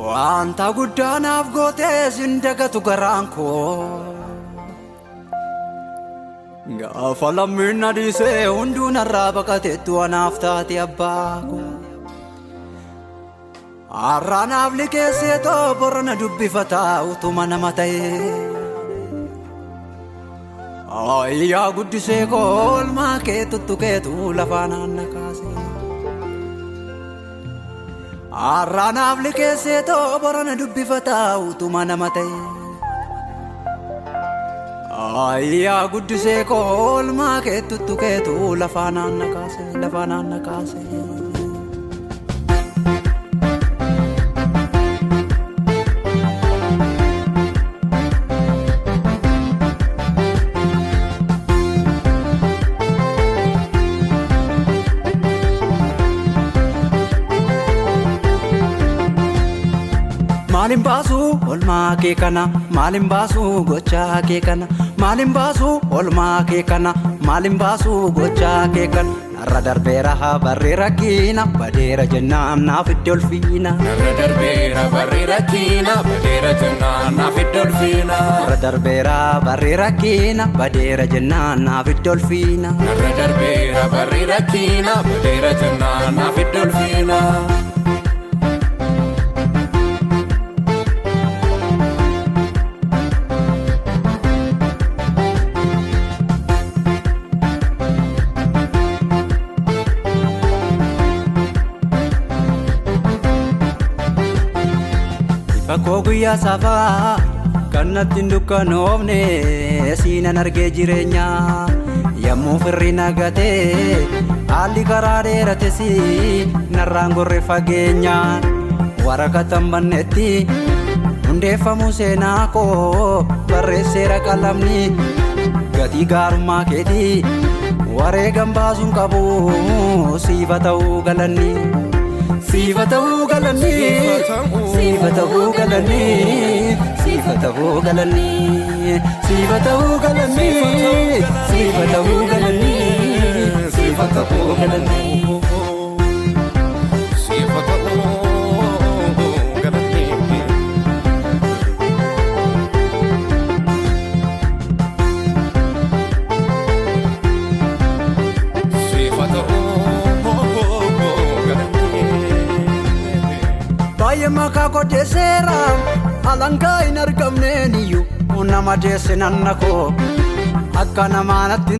Wanta guddaa naaf gootee sin dagatu garaan koo. Gaafa lammiin na dhiisee hunduu narraa baqateettu anaaf taate abbaa koo. Har'a naaf liqeessee too borana dubbifataa utuma nama ta'ee. Ayyaa guddisee koo olmaa kee tuttuqeetu lafaa naanna kaasee. Har'a naaf liqeessee too borana dubbifataa utuma nama ta'ee. Ayyaa guddisee koo olmaa kee tuttuqeetu lafaa naanna kaasee lafaa naanna kaasee. Maalin baasu olmaa kee kana maalin baasu gochaa kee kana maalin baasu olmaa kee kana maalin baasu gochaa kee kana narra darbeera barree rakkiina badeera jennaan naaf iddoo ulfiina. Narra darbeera barri rakkina badeera jennaan naaf iddoo ulfiina. Narra darbeera barree rakkiina badeera jennaan naaf iddoo ulfiina. Narra darbeera barri rakkina badeera jennaan naaf iddoo ulfiina. Ifa koo guyyaa safaa kan natti hin dukkanoofne siinan argee jireenya yommuu firri nagatee haalli karaa dheerates narraan gorre fageenyaan waraqatan bannetti hundeeffamu seenaa koo barreesseera qalamni gatii gaarummaa keetii wareegam baasuun qabu siifa ta'uu galanni. Siifa ta'uu galanni, siifa ta'uu galanni, siifa ta'uu galanni, siifa ta'uu galanni, siifa ta'uu galanni, siifa ta'uu galanni. Siifa ta'uu galanni. Siifa ta'uu galanni. Baay'ee maqaa koddeesseera alangaa hin argamneen iyyuu nama deesse nanna koo akka namaa natti.